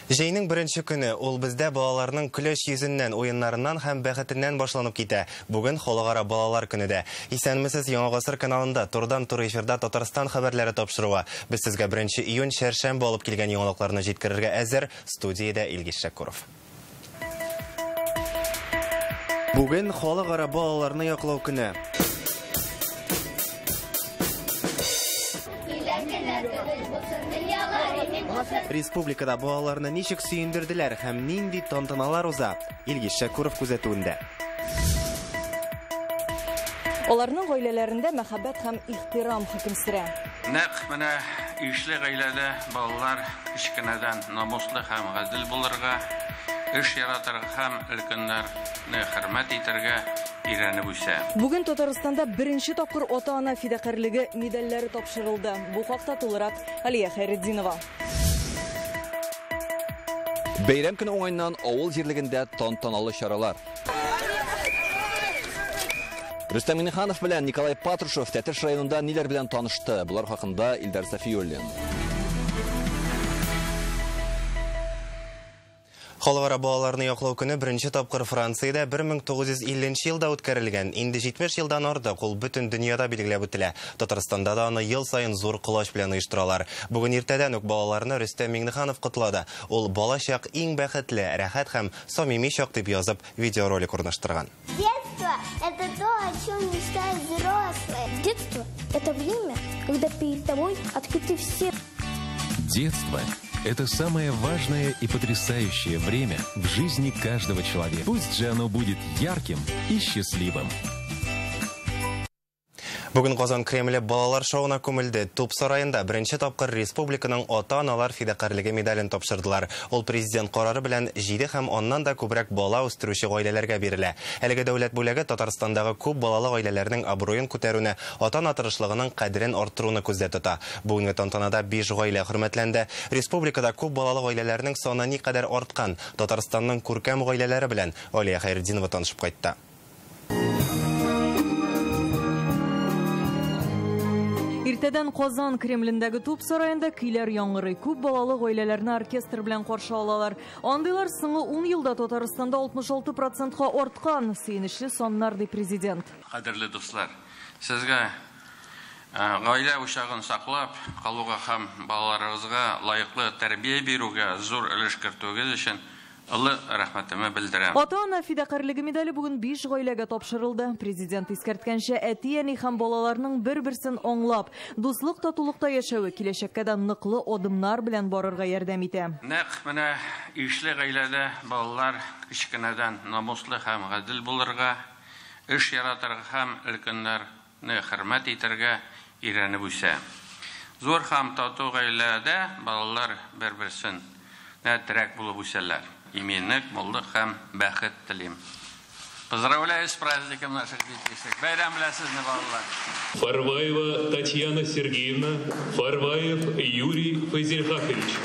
Җәйнең беренче көне ул бездә балаларның көләч йөзеннән, уеннарыннан һәм бәхетеннән башланып китә. Бүген Халыкара балалар көне дә. Исәнмесез, Яңа гасыр каналында турыдан-туры эфирда Татарстан хәбәрләре тапшыруы. Без сезгә 1 июнь чәршәмбе алып килгән яңалыкларны җиткерергә әзер. Студиядә Илгиз Шәкуров. Бүген Халыкара балаларны яклау көне. Республикада балаларны ничек сөендерделәр һәм нинди тантаналар уза? Илгиз Шәкуров күзәтүендә. Аларның гаиләләрендә мәхәббәт һәм ихтирам хөкем сөрә. Нәкъ менә ишле гаиләдә балалар кечкенәдән намуслы һәм гадел булырга, эш яратырга һәм өлкәннәрне хөрмәт итәргә өйрәнеп үсә. Бүген Татарстанда беренче тапкыр ата-ана фидакарьлеге медальләре тапшырылды. Бу хакта тулырак Алия Хәйретдинова. Бәйрәм көне уңаеннан авыл җирлегендә тантаналы чаралар. Рөстәм Миңнеханов белән Николай Патрушев Тәтеш районында ниләр белән танышты? Булар хакында Илдар Сафиуллин. Халыкара балаларны яклау көне беренче тапкыр Франциядә 1950 елда үткәрелгән. Инде 70 елдан артык ул бөтен дөньяда билгеләп үтелә. Татарстанда да аны ел саен зур колач белән оештыралар. Бүген иртәдән үк балаларны Рөстәм Миңнеханов котлады. Ул балачак иң бәхетле, рәхәт һәм самими чак дип язып видеоролик урнаштырган. Детство это то, о чем мечтают взрослые. Детство это время, когда перед тобой открыты все. Детство это самое важное и потрясающее время в жизни каждого человека. Пусть же оно будет ярким и счастливым. Бүген Казан Кремле балалар шоуына күмелде. Туп сараенда беренче тапкыр республиканың ата-аналар фидакарьлеге медален тапшырдылар. Ул президент карары белән 7 һәм аннан да күбрәк бала үстерүче гаиләләргә бирелә. Әлеге дәүләт бүләге Татарстандагы күп балалы гаиләләрнең абруен күтәрүне, ата-ана тырышлыгының кадерен арттыруны күздә тота. Бүгенге тантанада 5 гаилә хөрмәтләнде. Республикада күп балалы гаиләләрнең саны никадәр арткан? Татарстанның күркәм гаиләләре белән Алия Хәйретдинова танышып кайтты. Иртәдән Казан Кремлендәге туп сараенда көйләр яңгырый. Күп балалы гаиләләрне оркестр белән каршы алалар. Андыйлар соңгы 10 елда Татарстанда 66%-ка арткан. Сөенечле саннар, ди президент. Кадерле дуслар, сезгә гаилә учагын саклап калуга һәм балаларыгызга лаеклы тәрбия бирүгә зур өлеш кертүегез өчен олы рәхмәтемне белдерәм. Ата-ана фидакарьлеге медале бүген 5 гаиләгә тапшырылды. Президент искәрткәнчә, әти-әни һәм балаларның бер-берсен аңлап, дуслык татулыкта яшәве киләчәккә дә ныклы адымнар белән барырга ярдәм итә. Нәкъ менә ишле гаиләдә балалар кечкенәдән намуслы һәм гадел булырга, эш яратырга һәм өлкәннәрне хөрмәт итәргә өйрәнеп үсә. Зур һәм тату гаиләдә балалар бер-берсен терәк булып үсәләр. Именлек, муллык һәм бәхет телим. Поздравляю с праздником наших детишек. Бәйрәм белән сезне, балалар. Фарваева Татьяна Сергеевна, Фарваев Юрий Фазильхакович.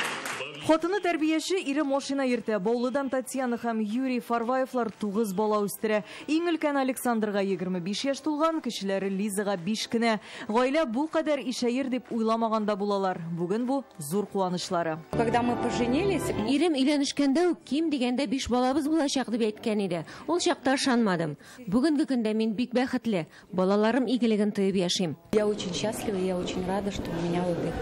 Хатыны тәрбияче, ире машина йөртә. Баулыдан Татьяна һәм Юрий Фарваевлар 9 бала үстерә. Иң өлкән Александрга 25 яшь тулган, кечеләре Лизага 5 кенә. Гаилә бу кадәр ишәер дип уйламаган да булалар. Бүген бу зур куанычлары. Когда мы поженились, ирем өйләнешкәндә үк ким дигәндә 5 балабыз булачак дип әйткән иде. Ул чакта ышанмадым. Бүгенге көндә мин бик бәхетле. Балаларым игелеген тоеп яшим. Я очень счастлива, я очень рада, что у меня вот их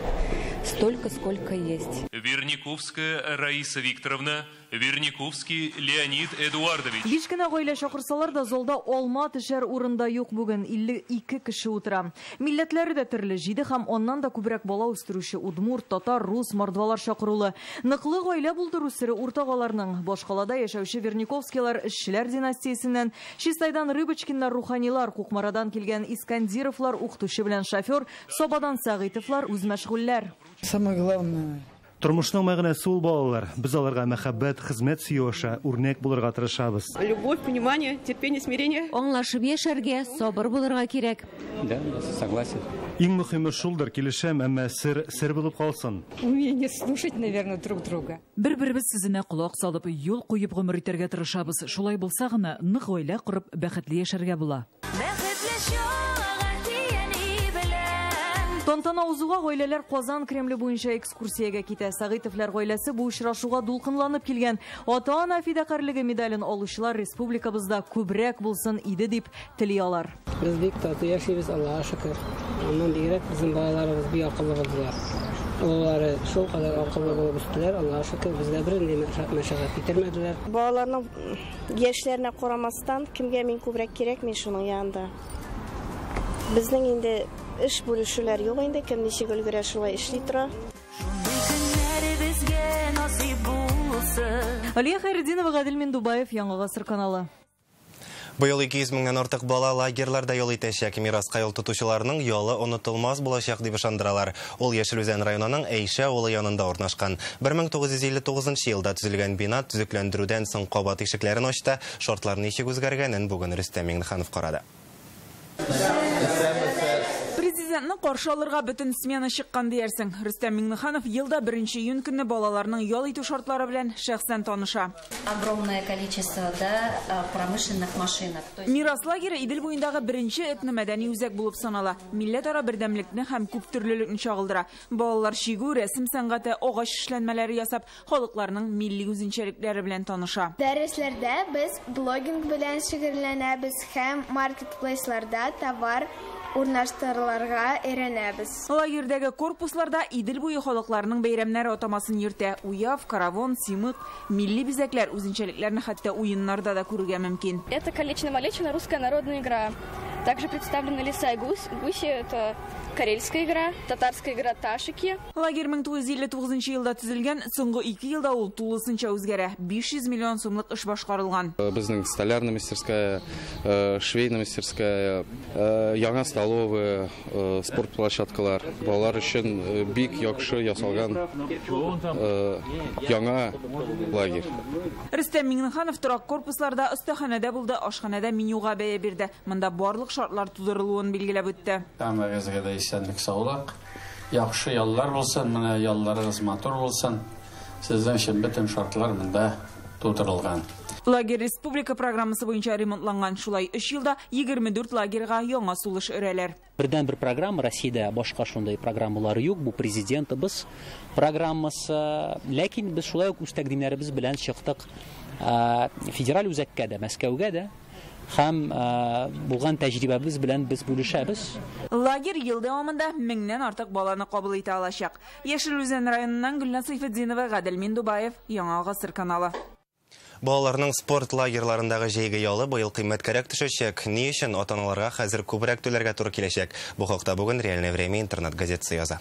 столько, сколько есть. Верниковская Раиса Викторовна, Верниковский Леонид Эдуардович. Биш кенә гаилә чакырсалар да залда алма төшәр урында юк бүген. 52 кеше утыра. Милләтләре дә төрле, 7 һәм аннан да күбрәк бала үстерүче удмурт, татар, рус, мордвалар чакырулы. Ныклы гаилә булдыру сере уртак аларның. Башкалада яшәүче Верниковскийлар эшчеләр династиясеннән, Чистайдан Рыбочкиннар руханилар, Кукмарадан килгән Искандировлар укытучы белән шофер, Сабадан Сәгыйтовлар үзмәшгульләр. Самое главное. Тормышның мәгънәсе ул балалар. Без аларга мәхәббәт, хезмәт сөю аша үрнәк булырга тырышабыз. Любовь, понимание, терпение, смирение. Аңлашып яшәргә, сабыр булырга кирәк. Да, я согласен. Иң мөһиме шулдыр, килешәм, әмма сер сер булып калсын. Умение слушать, наверное, друг друга. Бер-беребез сүзенә колак салып, юл куеп гомер итәргә тырышабыз. Шулай булса гына нык гаилә корып, бәхетле яшәргә була. Бәхетле Тантана узуга гаиләләр Казан Кремле буенча экскурсиягә китә. Сәгыйтовлар гаиләсе бу очрашуга дулкынланып килгән. Ата-ана фидакарьлеге медален алучылар республикабызда күбрәк булсын иде дип тели алар. Без бик тату яшибез, Аллаһка шөкер. Аннан бигрәк безнең балаларыбыз бик акыллы булдылар. Олылары шул кадәр акыллы булып үстеләр, Аллаһка шөкер, безгә бернинди мәшәкать китермәделәр. Балаларның яшьләренә карамастан, кемгә мин күбрәк кирәк, мин шуның янында. Безнең инде эш бүлешүләр юк инде, кем ничек өлгерә, шулай эшли тора. Алия Хайретдинова, Гадел Миндубаев, Яңа Гасыр каналы. Быел 200 меңнән артык бала лагерьларда ял итәчәк. Мираска юл тотучыларның ялы онытылмас булачак дип ышандыралар. Ул Яшел Үзән районының Әйшә авылы янында урнашкан. 1959 елда төзелгән бина төзекләндерүдән соң кабат ишекләрен ачты. Шартлар ничек үзгәргәнен бүген Рөстәм Миңнеханов карады. Президентны каршы алырга бөтен смена чыккан диярсең. Рөстәм Миңнеханов елда 1 июнь көнне балаларның ял итү шартлары белән шәхсән таныша. Огромное количество, да, промышленных машинок. Мирас лагере Идел буендагы беренче этномәдәни үзәк булып санала. Милләтара бердәмлекне һәм күптөрлелекне чагылдыра. Балалар чигү, рәсем сәнгате, агач эшләнмәләре ясап, халыкларның милли үзенчәлекләре белән таныша. Дәресләрдә без блогинг белән шөгыльләнәбез һәм маркетплейсларда товар урнаштырыларга өйрәнәбез. Лагерьдәге корпусларда Идел буе халыкларының бәйрәмнәре атамасын йөртә. Уяв, каравон, симык, милли бизәкләр үзенчәлекләрне хәтта уеннарда да күрергә мөмкин. Это колечно-малечная русская народная игра. Также представлены лиса и гуси, это карельская игра, татарская игра ташики. Лагерь 1959 елда төзелгән, соңгы 2 елда ул тулысынча үзгәрә. 500 миллион сумлык эш башкарылган. Безнең столярная мастерская, швейная мастерская, яңа столовая, спорт площадкалар. Балалар өчен бик яхшы ясалган яңа лагерь. Рөстәм Миңнеханов торак корпусларда, остаханәдә булды, ашханәдә менюга бәя бирде. Монда барлык шартлар тудырылуын билгеләп үтте. Һәммәгезгә дә исәнлек, саулык, яхшы яллар булсын, менә ялларыгыз матур булсын. Сезнең өчен бөтен шартлар монда тудырылган. Лагерь республика программасы буенча ремонтланган. Шулай 3 елда 24 лагерьга яңа сулыш өрәләр. Бердән бер программа, Россиядә башка шундый программалар юк, бу президентыбыз программасы. Ләкин без шулай ук үз тәкъдимнәребез белән чыктык федераль үзәккә дә, Мәскәүгә дә. Һәм булган тәҗрибәбез белән без бүлешәбез. Лагерь ел дәвамында 1000-нән артык баланы кабул итә алачак. Яшел Үзән районыннан Гөлназ Сайфетдинова, Гадел Миндубаев, Яңа Гасыр каналы. Балаларның спорт лагерьларындагы җәйге ялы быел кыйммәткәрәк төшәчәк. Ни өчен ата-аналарга хәзер күбрәк түләргә туры киләчәк? Бу хакта бүген Реальное время интернет газетасы яза.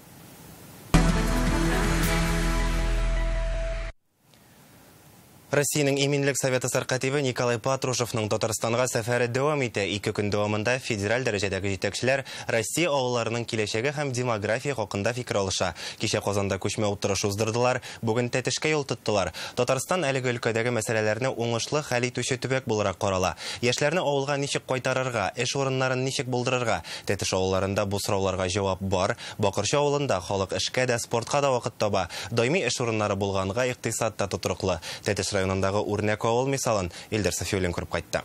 Россиянең Иминлек Советы сәркатибе Николай Патрушевның Татарстанга сәфәре дәвам итә. 2 көн дәвамында федераль дәрәҗәдәге җитәкчеләр Россия авылларының киләчәге һәм демография хакында фикер алыша. Кичә Казанда күчмә утырыш уздырдылар, бүген Тәтешкә юл тоттылар. Татарстан әлеге өлкәдәге мәсьәләләрне уңышлы хәл итүче төбәк буларак карала. Яшьләрне авылга ничек кайтарырга, эш урыннарын ничек булдырырга? Тәтеш авылларында бу сорауларга җавап бар. Бакырчы авылында халык эшкә дә, спортка да вакыт таба. Даими эш урыннары булганга икътисад та тотрыклы. Тәтеш районындагы үрнәк авыл мисалын Илдар Сафиуллин күреп кайтты.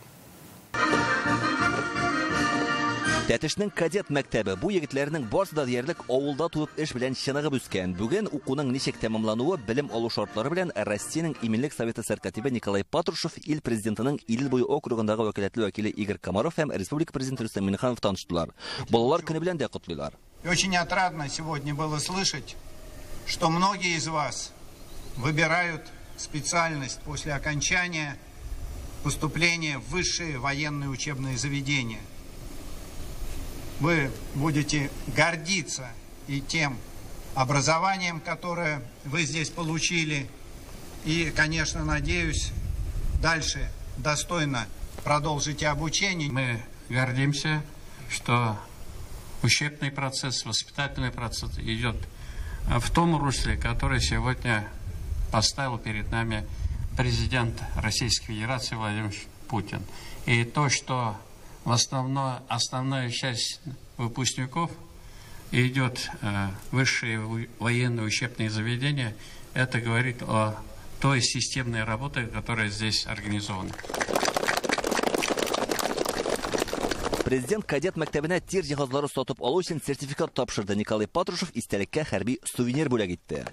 Тәтешнең кадет мәктәбе. Бу егетләрнең барысы да диярлек авылда туып эш белән чыныгып үскән. Бүген укуның ничек тәмамлануы, белем алу шартлары белән Россиянең Иминлек Советы сәркатибе Николай Патрушев, ил президентының Идел буе округындагы вәкаләтле вәкиле Игорь Комаров һәм республика президенты Рөстәм Миңнеханов таныштылар. Балалар көне белән дә котлыйлар. Очень отрадно сегодня было слышать, что многие из вас выбирают специальность после окончания поступления в высшие военные учебные заведения. Вы будете гордиться и тем образованием, которое вы здесь получили. И, конечно, надеюсь, дальше достойно продолжите обучение. Мы гордимся, что учебный процесс, воспитательный процесс идет в том русле, который сегодня поставил перед нами президент Российской Федерации Владимир Путин. И то, что в основном, основная часть выпускников идет в высшие военные учебные заведения, это говорит о той системной работе, которая здесь организована. Президент кадет мәктәбенә тир җиһазлары сатып алу өчен сертификат тапшырды. Николай Патрушев истәлеккә хәрби сувенир бүләк итте.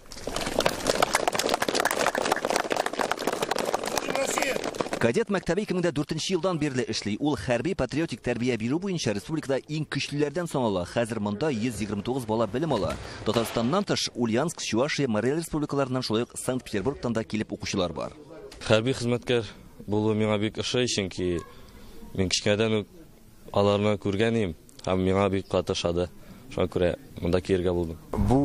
Кадет мәктәбе 2004 елдан бирле эшли. Ул хәрби патриотик тәрбия бирү буенча республикада иң көчлеләрдән санала. Хәзер монда 129 бала белем ала. Татарстаннан тыш Ульяновск, Чувашия, Марий Эл республикаларыннан, шулай ук Санкт-Петербургтан да килеп укучылар бар. Хәрби хезмәткәр булу миңа бик ошый, чөнки мин кечкенәдән үк аларны күргән идем һәм миңа бик каты ошады. Шуңа күрә монда килергә булдым. Бу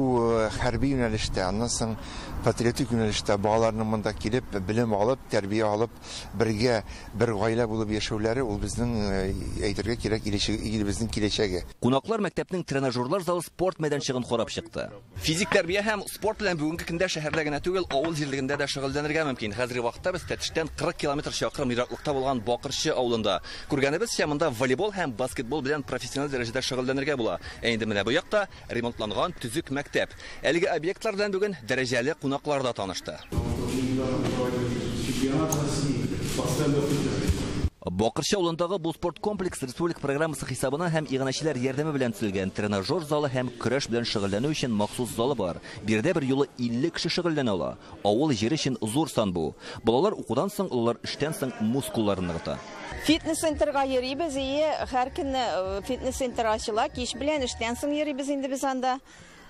хәрби юнәлештә, аннан соң патриотик юнәлештә балаларның монда килеп, белем алып, тәрбия алып, бергә бер гаилә булып яшәүләре ул безнең әйтергә кирәк илебезнең киләчәге. Кунаклар мәктәпнең тренажерлар залы, спорт мәйданчыгын карап чыкты. Физик тәрбия һәм спорт белән бүгенге көндә шәһәрдә генә түгел, авыл җирлегендә дә шөгыльләнергә мөмкин. Хәзерге вакытта без Тәтештән 40 километр чакрым ераклыкта булган Бакырчы авылында. Күргәнебезчә, монда волейбол һәм баскетбол белән профессиональ дәрәҗәдә шөгыльләнергә була. Ә инде менә бу якта ремонтланган төзек мәктәп. Әлеге объектлар белән бүген дәрәҗәле кунаклар да танышты. Бакырчы авылындагы бу спорт комплекс республика программасы хисабына һәм иганәчеләр ярдәме белән төзелгән. Тренажер залы һәм көрәш белән шөгыльләнү өчен махсус залы бар. Биредә бер юлы 50 кеше шөгыльләнә ала. Авыл җире өчен зур сан бу. Балалар укудан соң, олылар эштән соң мускулларын ныгыта. Фитнес-центрга йөрибез, һәр көнне фитнес-центр ачыла, кич белән эштән соң йөрибез инде без анда.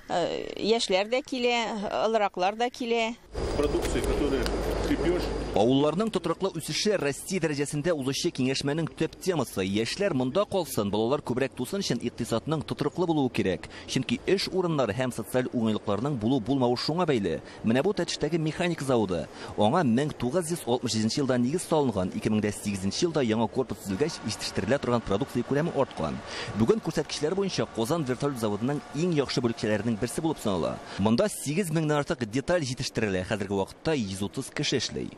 Яшьләр дә килә, олыраклар да килә. Продукция, которую ты пьешь. Авылларның тотрыклы үсеше Россия дәрәҗәсендә узучы киңәшмәнең төп темасы. Яшьләр монда калсын, балалар күбрәк тусын өчен икътисадның тотрыклы булуы кирәк. Чөнки эш урыннары һәм социаль уңайлыкларның булу-булмавы шуңа бәйле. Менә бу Тәтештәге механик заводы. Аңа 1967 елда нигез салынган, 2008 елда яңа корпус төзелгәч, җитештерелә торган продукция күләме арткан. Бүген күрсәткечләр буенча Казан вертолет заводының иң яхшы бүлекчәләренең берсе булып санала. Монда 8 меңнән артык деталь җитештерелә. Хәзерге вакытта 130 кеше эшли.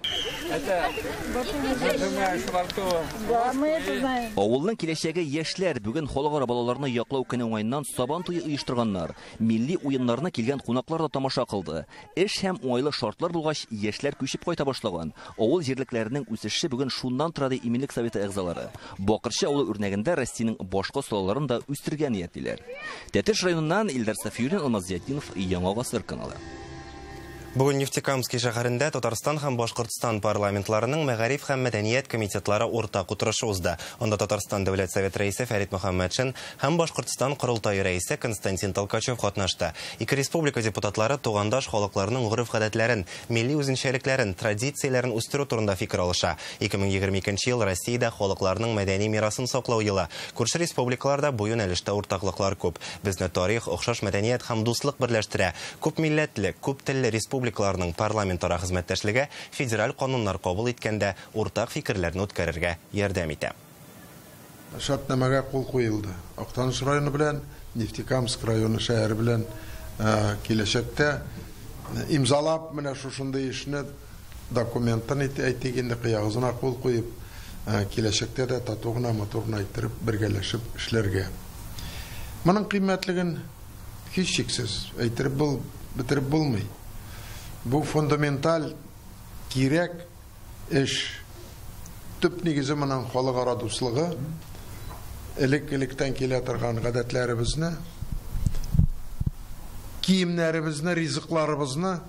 Авылның киләчәге яшьләр. Бүген халыкара балаларны яклау көне уңаеннан Сабан туе оештырганнар. Милли уеннарны килгән кунаклар да тамаша кылды. Эш һәм уңайлы шартлар булгач, яшьләр күчеп кайта башлаган. Авыл җирлекләренең үсеше бүген шуннан тора, ди Иминлек советы әгъзалары. Бакырчы авылы үрнәгендә Россиянең башка салаларын да үстерергә ниятлиләр. Тәтеш районыннан Илдар Сафиуллин, Алмаз Зиятдинов, Яңа Гасыр каналы. Бүген Нефтекамский шәһәрендә Татарстан һәм Башкортстан парламентларының мәгариф һәм мәдәният комитетлары уртак утырышы узды. Анда Татарстан Дәүләт Совет рәисе Фәрит Мөхәммәтшин һәм Башкортстан Корылтае рәисе Константин Толкачев катнашты. Ике республика депутатлары тугандаш халыкларның гореф-гадәтләрен, милли үзенчәлекләрен, традицияләрен үстерү турында фикер алыша. 2022 ел Россиядә халыкларның мәдәни мирасын саклау елы. Күрше республикаларда бу юнәлештә уртаклыклар күп. Безне тарих, охшаш мәдәният һәм дуслык берләштерә. Күп милләтле, күп телле республикаларның парламентара хезмәттәшлеге федераль кануннар кабул иткәндә уртак фикерләрне үткәрергә ярдәм итә. Шартнамәгә кул куелды. Актаныш районы белән Нефтекамск районы шәһәре белән киләчәктә имзалап менә шушындый эшне документын әйтик инде кыягызына кул куеп киләчәктә дә тату гына, матур гына иттереп бергәләшеп эшләргә. Моның кыйммәтлеген һичшиксез әйттереп бетереп булмый. Бу фундаменталь кирәк эш. Төп нигезе моның халыкара дуслыгы, элек-электән килә торган гадәтләребезне, киемнәребезне, ризыкларыбызны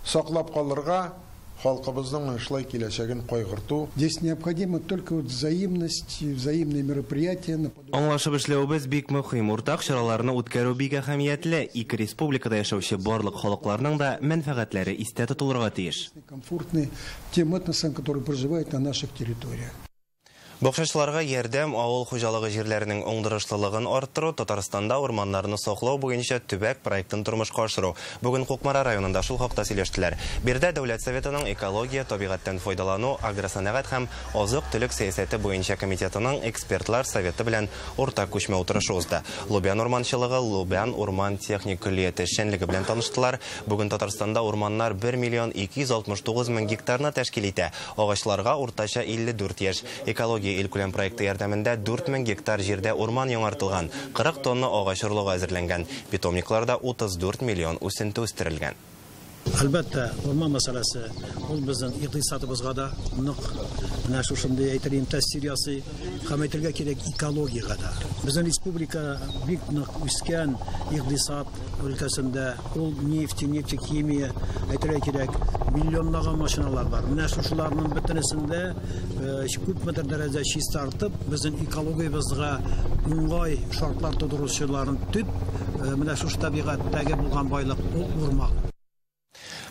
саклап калырга, халкыбызның шулай киләчәген кайгырту. Здесь необходима только вот взаимность, взаимные мероприятия. Аңлашып эшләүебез бик мөһим. Уртак чараларны үткәрү бик әһәмиятле. Ике республикада яшәүче барлык халыкларның да мәнфәгатьләре истә тотылырга тиеш. Комфортны тем этносам, которые проживают на наших территориях. Бакчачыларга ярдәм, авыл хуҗалыгы җирләренең уңдырышлылыгын арттыру, Татарстанда урманнарны саклау буенча төбәк проектын тормышка ашыру. Бүген Кукмара районында шул хакта сөйләштеләр. Биредә Дәүләт Советының экология, табигатьтән файдалану, агросәнәгать һәм азык-төлек сәясәте буенча комитетының экспертлар советы белән уртак күчмә утырышы узды. Лубян урманчылыгы, Лубян урман техник көллияте эшчәнлеге белән таныштылар. Бүген Татарстанда урманнар 1 269 000 гектарны тәшкил итә. Агачларга уртача 54 яшь. Экология илкүләм проекты ярдәмендә 4000 гектар җирдә урман яңартылган, 40 тонна агач орлыгы әзерләнгән. Питомникларда 34 миллион үсенте үстерелгән. Әлбәттә, урман мәсьәләсе ул безнең икътисадыбызга да нык менә шушындый әйтер идем тәэсир ясый һәм әйтергә кирәк экологиягә дә. Безнең республика бик нык үскән икътисад өлкәсендә, ул нефть, нефтехимия, әйтергә кирәк, миллионлаган машиналар бар. Менә шушыларның бөтенесендә күпмедер дәрәҗә чистартып, безнең экологиябезгә уңай шартлар тудыручыларын төп менә шушы табигатьтәге булган байлык ул урман.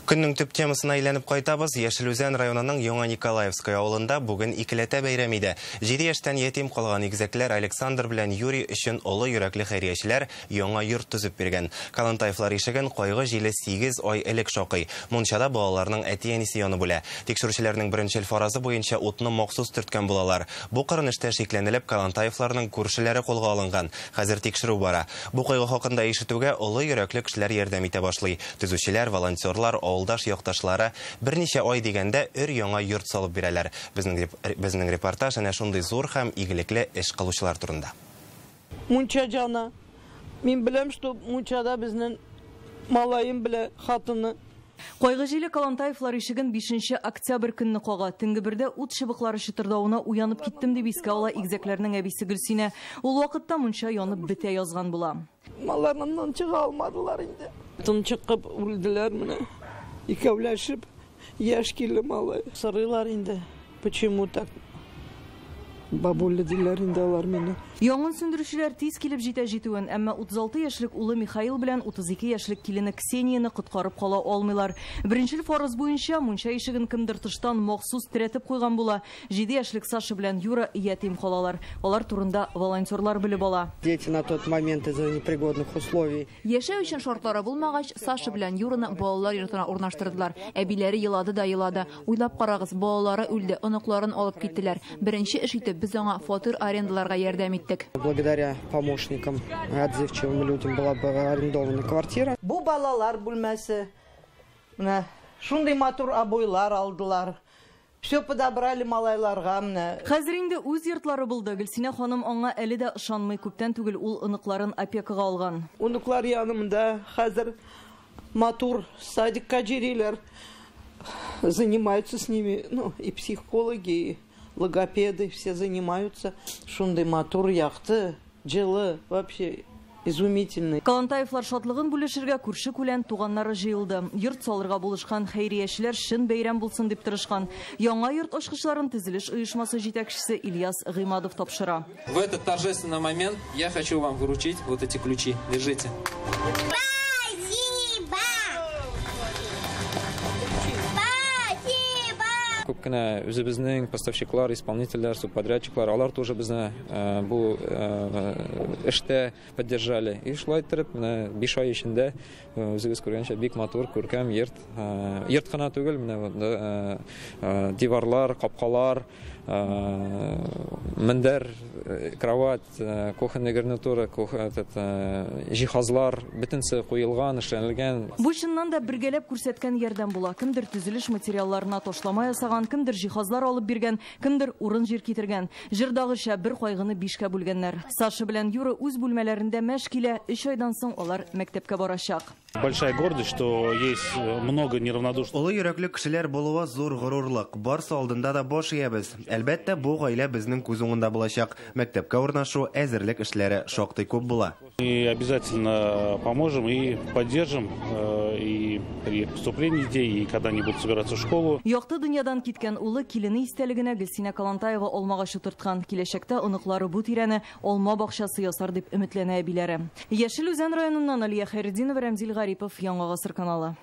Көннең төп темасына әйләнеп кайтабыз. Яшел Үзән районының Яңа Николаевская авылында бүген икеләтә бәйрәм иде. 7 яшьтән ятим калган игезәкләр Александр белән Юрий өчен олы йөрәкле хәйриячеләр яңа йорт төзеп биргән. Калантаевлар ишеген кайгы җиле 8 ай элек шакый. Мунчада балаларның әти-әнисе янып үлә. Тикшерүчеләрнең беренчел фаразы буенча утны махсус төрткән булалар. Бу кырын эштә шикләнелеп Калантаевларның күршеләре кулга алынган. Хәзер тикшерү бара. Бу кайгы хакында ишетүгә олы йөрәкле кешеләр ярдәм итә башлый. Төзүчеләр, волонтерлар, авылдаш якташлары берничә ай дигәндә өр яңа йорт салып бирәләр. Безнең репортаж әнә шундый зур һәм игелекле эш кылучылар турында. Мунча жана. Мин беләм, что мунчада безнең малаем белән хатыны. Кайгы җиле Калантаевлар ишеген 5 октябрь көнне кага. Төнге бердә ут чыбыклары чытырдавына уянып киттем дип искә ала игезәкләрнең әбисе Гөлсинә. Ул вакытта мунча янып бетә язган була. Малларыннан чыга алмадылар инде. Тынчыгып үлделәр менә. Икәүләшеп яшь килде малай. Сорыйлар инде. Почему так? Бабуля диләр инде алар мине. Янгын сүндерүчеләр тиз килеп җитә җитүен, әмма 36 яшьлек улы Михаил белән 32 яшьлек килене Ксенияне коткарып кала алмыйлар. Беренчел фараз буенча мунча ишеген кемдер тыштан махсус терәтеп куйган була. 7 яшьлек Саша белән Юра ятим калалар. Алар турында волонтерлар белеп ала. Дети на тот момент из-за непригодных условий. Яшәү өчен шартлары булмагач, Саша белән Юраны балалар йортына урнаштырдылар. Әбиләре елады да елады. Уйлап карагыз, балалары үлде, оныкларын алып киттеләр. Беренче эш итеп без аңа фатир арендаларга ярдәм иттек. Благодаря помощникам, отзывчивым людям была бы арендована квартира. Бу балалар бүлмәсе. Менә шундый матур обойлар алдылар. Все подобрали малайларга менә. Хәзер инде үз йортлары булды. Гөлсинә ханым аңа әле дә ышанмый, күптән түгел ул оныкларын опекага алган. Оныклар янымда хәзер матур садикка йөриләр. Занимаются с ними, ну, и психологи, и логопеды, все занимаются. Шундый матур якты, җылы, вообще изумительный. Калантаевлар шатлыгын бүлешергә күрше күлән туганнары җыелды. Йорт салырга булышкан хәйриячеләр чын бәйрәм булсын дип тырышкан. Яңа йорт ачкычларын төзелеш оешмасы җитәкчесе Ильяс Гыймадов тапшыра. В этот торжественный момент я хочу вам вручить вот эти ключи. Держите. Спасибо! Спасибо! Күп кенә үзебезнең поставщиклар, исполнительләр, субподрядчиклар, алар тоже безне бу эштә поддержали. И шулай иттереп, менә 5 ай эчендә үзегез күргәнчә бик матур, күркәм йорт. Йорт кына түгел, менә диварлар, капкалар, мендәр, кровать, кухонный гарнитура, җиһазлар, бөтенесе куелган, эшләнелгән. Бу чыннан да бергәләп күрсәткән ярдәм була. Кемдер төзелеш материалларына ташлама ясаган, кемдер җиһазлар алып биргән, кемдер урын-җир китергән. Җырдагыча бер кайгыны 5кә бүлгәннәр. Саша белән Юра үз бүлмәләрендә мәш килә. 3 айдан соң алар мәктәпкә барачак. Большая гордость, что есть много неравнодушных. Олы йөрәкле кешеләр булуы зур горурлык. Барсы алдында да баш иябез. Әлбәттә, бу гаилә безнең күз уңында булачак. Мәктәпкә урнашу, әзерлек эшләре шактый күп була. И обязательно поможем и поддержим и при поступлении детей, и когда они будут собираться в школу. Якты дөньядан киткән улы килене истәлегенә Гөлсинә Калантаева алмагач утырткан. Киләчәктә оныклары бу тирәне алма бакчасы ясар дип өметләнә әбиләре. Яшел Үзән районыннан Алия Хәйретдинова, Рәмзил Гарипов, Яңа Гасыр каналы.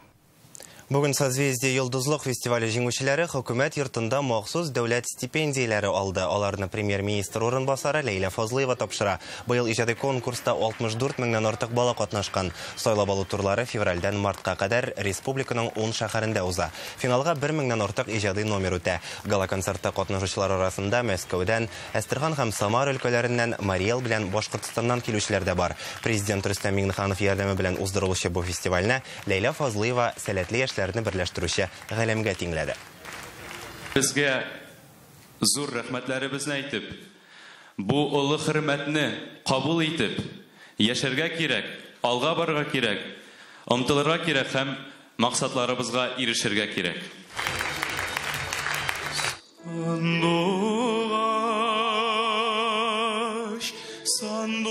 Бүген Созвездие Йолдызлык фестивале җиңүчеләре хөкүмәт йортында махсус дәүләт стипендияләре алды. Аларны премьер-министр урынбасары Ләйлә Фазлыева тапшыра. Быел иҗади конкурста 64 меңнән артык бала катнашкан. Сайлап алу турлары февральдән мартка кадәр республиканың 10 шәһәрендә уза. Финалга 1 меңнән артык иҗади номер үтә. Гала-концертта катнашучылар арасында Мәскәүдән, Әстерхан һәм Самара өлкәләреннән, Марий Эл белән Башкортстаннан килүчеләр дә бар. Президент Рөстәм Миңнеханов ярдәме белән уздырылучы бу фестивальне Ләйлә Фазлыева сәләтле яшьләрне берләштерүче галәмгә тиңләде. Безгә зур рәхмәтләребезне әйтеп, бу олы хөрмәтне кабул итеп, яшәргә кирәк, алга барырга кирәк, омтылырга кирәк һәм максатларыбызга ирешергә кирәк. Сандугач, сандугач,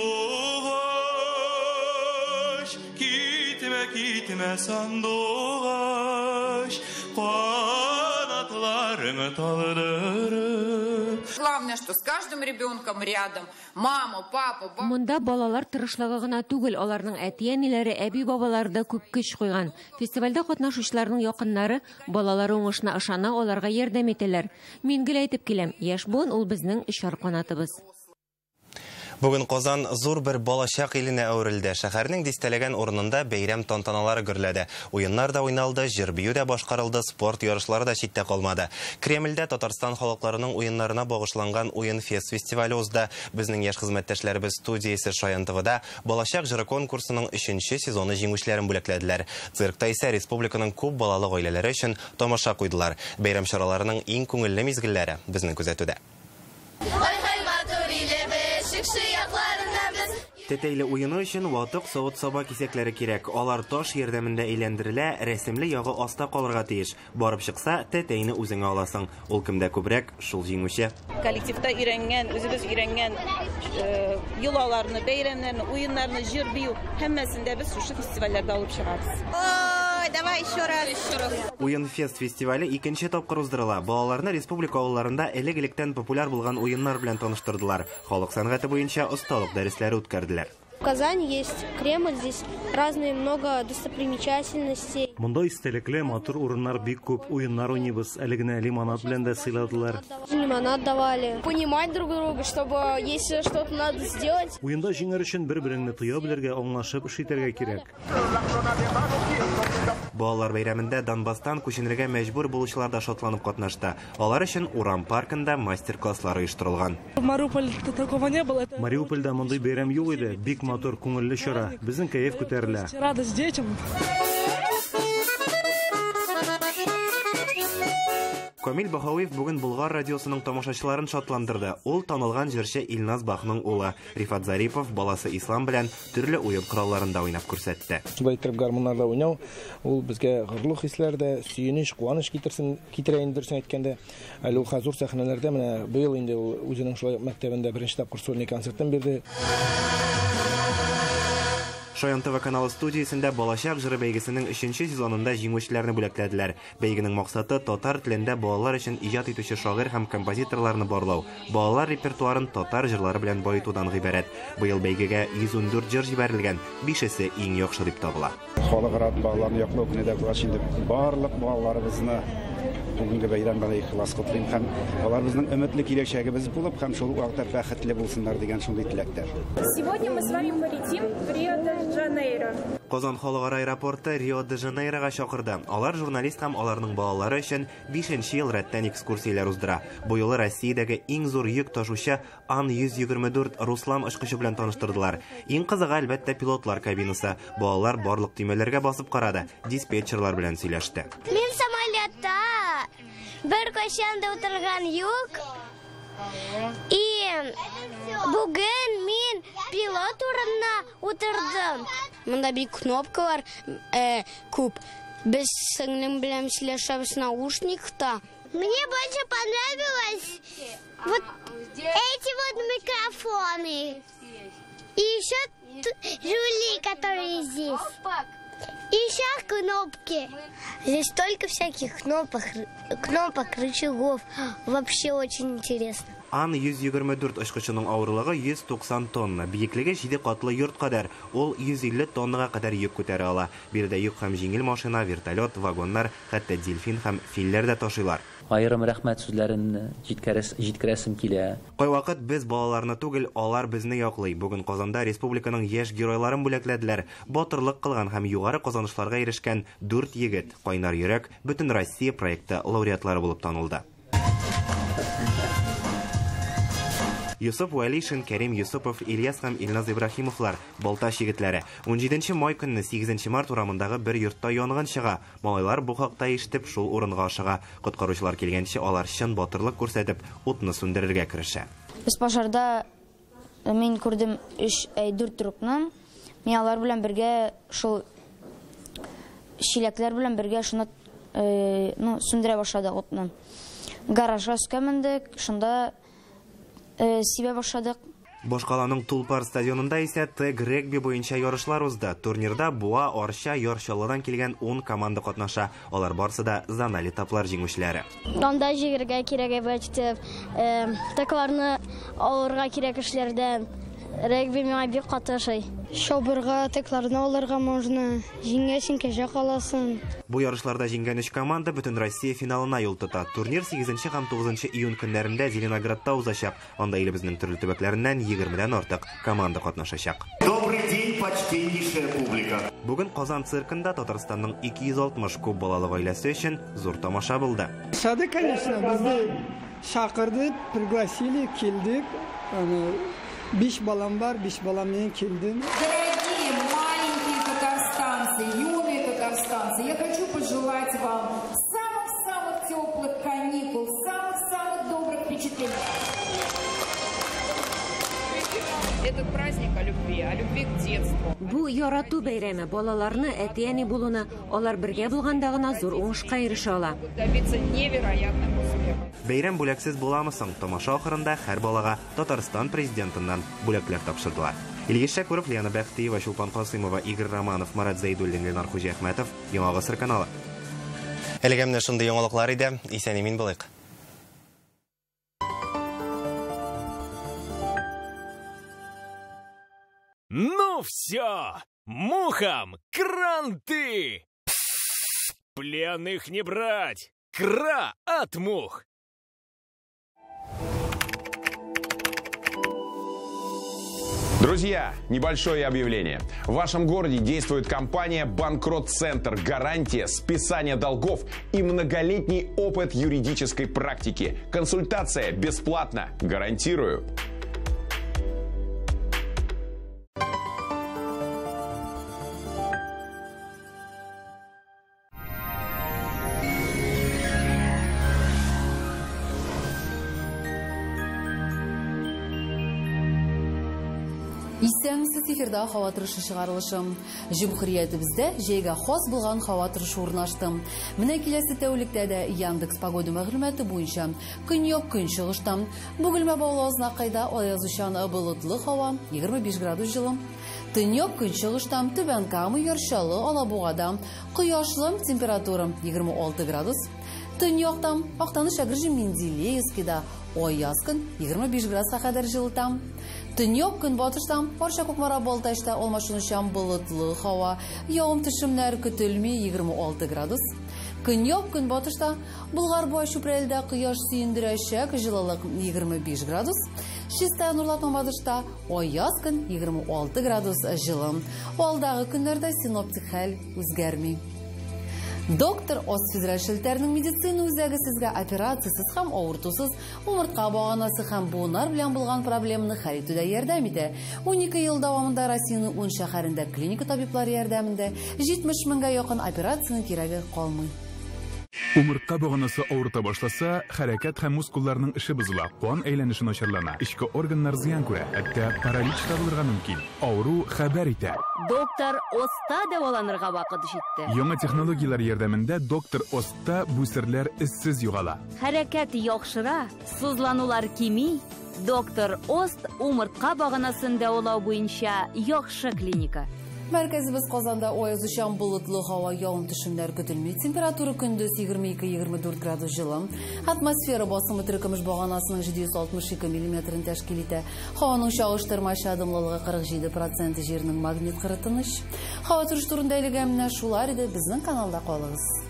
китмә, китмә, сандугач, канатларыңны талдырып. Главное, что с каждым ребенком рядом мама, папа, бабушка. Монда балалар тырышлыгы гына түгел, аларның әти-әниләре, әби-бабалары да күп көч куйган. Фестивальдә катнашучыларның якыннары балалары уңышына ышана, аларга ярдәм итәләр. Мин гел әйтеп киләм, яшь буын ул безнең очар канатыбыз. Бүген Казан зур бер балачак иленә әверелде. Шәһәрнең дистәләгән урынында бәйрәм тантаналары гөрләде. Уеннар да уйналды, җыр-бию дә башкарылды, спорт ярышлары да читтә калмады. Кремльдә Татарстан халыкларының уеннарына багышланган Уен фест фестивале узды. Безнең яшь хезмәттәшләребез студиясе Шаян ТВда Балачак җыры конкурсының 3нче сезоны җиңүчеләрен бүләкләделәр. Циркта исә республиканың күп балалы гаиләләре өчен тамаша куйдылар. Бәйрәм чараларының иң күңелле мизгелләре безнең күзәтүдә. Тәтәйле уены өчен ватык савыт-саба кисәкләре кирәк. Алар таш ярдәмендә әйләндерелә, рәсемле ягы аста калырга тиеш. Барып чыкса, тәтәйне үзеңә аласың. Ул кемдә күбрәк, шул җиңүче. Коллективта өйрәнгән, үзебез өйрәнгән йолаларны, бәйрәмнәрне, уеннарны, җыр-бию һәммәсен дә без шушы фестивальләрдә алып чыгабыз. Ой, давай еще раз. Уен фест фестивале икенче тапкыр уздырыла. Балаларны республика авылларында элек-электән популяр булган уеннар белән таныштырдылар. Халык сәнгате буенча осталык дәресләре үткәрделәр. В Казани есть Кремль, здесь разные много достопримечательностей. Монда истәлекле матур урыннар бик күп, уеннар уйныйбыз. Әле генә лимонад белән дә сыйладылар. Лимонад давали. Понимать друг друга, чтобы если что-то надо сделать. Уенда җиңәр өчен бер-береңне тоя белергә, аңлашып эш итәргә кирәк. Балалар бәйрәмендә Донбасстан күченергә мәҗбүр булучылар да шатланып катнашты. Алар өчен урам паркында мастер-класслар оештырылган. В Мариуполе такого не было. Мариупольдә мондый бәйрәм юк иде. Бик матур, күңелле чара. Безнең кәеф күтәрелә. Радость детям. Камил Баһавиев бүген Болгар радиосының тамашачыларын шатландырды. Ул танылган җырчы Илназ Бахның улы. Рифат Зарипов баласы Ислам белән төрле уен коралларында уйнап күрсәтте. Шулай итеп гармуннарда уйнау, ул безгә горурлык хисләр дә, сөенеч, куаныч китерсен, китерә инде дөресен әйткәндә. Әле ул хәзер сәхнәләрдә менә быел инде ул үзенең шулай мәктәбендә беренче тапкыр сольный концертын бирде. Шаян ТВ каналы студиясендә Балачак җыры бәйгесенең 3нче сезонында җиңүчеләрне бүләкләделәр. Бәйгенең максаты татар телендә балалар өчен иҗат итүче шагыйрь һәм композиторларны барлау, балалар репертуарын татар җырлары белән баетудан гыйбарәт. Быел бәйгегә 114 җыр җибәрелгән, 5-есе иң яхшы дип табыла. Халыкара балаларны яклау көне дә булгач инде барлык балаларыбызны бүгенге бәйрәм белән ихлас котлыйм һәм алар безнең өметле киләчәгебез булып һәм шул ук вакытта бәхетле булсыннар дигән шундый теләктә. Сегодня мы с вами полетим в Рио-де-Жанейро. Казан халыкара аэропорты Рио-де-Жанейрога чакырды. Алар журналист һәм аларның балалары өчен 5нче ел рәттән экскурсияләр уздыра. Бу юлы Россиядәге иң зур йөк ташучы Ан-124 Руслан очкычы белән таныштырдылар. Иң кызыгы, әлбәттә, пилотлар кабинасы. Балалар барлык төймәләргә басып карады, диспетчерлар белән сөйләште. Мин самолетта бер кайчан да утырган юк. И бүген мин пилот урынына утырдым. Монда бик кнопкалар күп. Без сеңлем белән сөйләшәбез наушникта. Мне больше понравилось вот эти вот микрофоны. И еще рули, которые здесь. И еще кнопки. Здесь столько всяких кнопок, рычагов. Вообще очень интересно. Ан-124 очкычының авырлыгы 190 тонна, биеклеге 7 катлы йорт кадәр. Ул 150 тоннага кадәр йөк күтәрә ала. Биредә йөк һәм җиңел машина, вертолет, вагоннар, хәтта дельфин һәм филләр дә ташыйлар. Аерым рәхмәт сүзләрен җиткерәсем килә. Кайвакыт без балаларны түгел, алар безне яклый. Бүген Казанда республиканың яшь геройларын бүләкләделәр. Батырлык кылган һәм югары казанышларга ирешкән 4 егет Кайнар йөрәк Бөтен Россия проекты лауреатлары булып танылды. Юсуф Вәлишин, Кәрим Юсупов, Ильяс һәм Илназ Ибраһимовлар Балтач егетләре. 17 май көнне 8 март урамындагы бер йортта янгын чыга. Малайлар бу хакта ишетеп шул урынга ашыга. Коткаручылар килгәнче алар чын батырлык күрсәтеп утны сүндерергә керешә. Без пожарда мин күрдем 3-4 трупны. Мин алар белән бергә шул чиләкләр белән бергә шуны ну, сүндерә башладык утны. Гаражга өскә мендек, шунда сибә башладык. Башкаланың Тулпар стадионында исә тег регби буенча ярышлар узды. Турнирда Буа, Арча, Яр Чаллыдан килгән 10 команда катнаша. Алар барсы да зональ этаплар җиңүчеләре. Анда җигергә кирәк әйбәт итеп, такларны алырга кирәк эшләрдән. Регби миңа бик каты ошый. Чабырга, текларны алырга можно. Җиңәсең, кәҗә каласың. Бу ярышларда җиңгән 3 команда бөтен Россия финалына юл тота. Турнир 8 һәм 9 июнь көннәрендә Зеленоградта узачак. Анда илебезнең төрле төбәкләреннән 20-дән артык команда катнашачак. Добрый день, почтеннейшая публика. Бүген Казан циркында Татарстанның 260 күп балалы гаиләсе өчен зур тамаша булды. Шады, конечно, безне чакырды, пригласили, килдек. 5 балам бар, 5 балам менен келдим. Дорогие маленькие татарстанцы, юные татарстанцы, я хочу пожелать вам самых-самых теплых каникул, самых-самых добрых впечатлений. Этот праздник о любви к детству. Бу ярату бәйрәме балаларны әти-әни булуны, алар бергә булганда гына зур уңышка ирешә ала. Добиться невероятных успехов. Бәйрәм бүләксез буламы соң? Тамаша ахырында һәр балага Татарстан президентыннан бүләкләр тапшырдылар. Илгиз Шәкүров, Лиана Бәхтиева, Чулпан Касыймова, Игорь Романов, Марат Зәйдуллин, Ленар Хуҗиәхмәтов, Яңа Гасыр каналы. Әлегә менә шундый яңалыклар иде. Исән-имин булыйк. Ну все! Мухам кранты! Пленных не брать! Кра от мух! Друзья, небольшое объявление. В вашем городе действует компания «Банкрот-центр». Гарантия списания долгов и многолетний опыт юридической практики. Консультация бесплатна. Гарантирую. Исәнмесез, эфирда һава торышы чыгарылышы. Җөмһүриятебездә җәйгә хас булган һава торышы урнашты. Менә киләсе тәүлектә дә Яндекс Погода мәгълүматы буенча көньяк көнчыгышта Бөгелмә Баулы Азнакайда аязучан болытлы һава 25 градус җылы. Төньяк көнчыгышта Түбән Кама, Яр Чаллы, Алабугада кояшлы, температура 26 градус. Төньякта Актаныш, Әгерҗе, Менделеевскида аяз көн 25 градуска кадәр җылыта. Төньяк көнбатышта Арча, Кукмара, Балтачта алмашынучан болытлы һава, явым-төшемнәр көтелми 26 градус. Көньяк көнбатышта Болгар, Буа, Чүпрәлдә кояш сөендерәчәк, җылылык 25 градус. Чистай, Нурлат, Мамадышта аяз көн 26 градус җылы. Алдагы көннәрдә синоптик хәл үзгәрми. Доктор Ост федераль шелтәренең медицина үзәге сезгә операциясез һәм авыртусыз умыртка баганасы һәм буыннар белән булган проблеманы хәл итүдә ярдәм итә. 12 ел дәвамында Россиянең 10 шәһәрендә клиника табиблары ярдәмендә 70 меңгә якын операциянең кирәге калмый. Умыртка баганасы авырта башласа, хәрәкәт һәм мускулларның эше бозыла, кан әйләнеше начарлана, эчке органнар зыян күрә, хәтта паралич та булырга мөмкин. Авыру хәбәр итә. Доктор Остта дәваланырга вакыт җитте. Яңа технологияләр ярдәмендә доктор Остта бу серләр эзсез югала. Хәрәкәт яхшыра, сызланулар кими. Доктор Ост умыртка баганасын дәвалау буенча яхшы клиника. Мәркәзебез Казанда аязучан болытлы һава, явым-төшемнәр көтелми. Температура көндез 22-24 градус җылы. Атмосфера басымы теркемеш баганасының 762 миллиметрын тәшкил итә. Һаваның чагыштырмача дымлылыгы 47%, җирнең магнит кыры тыныч. Һава торышы турында әлегә менә шулар иде. Безнең каналда калыгыз.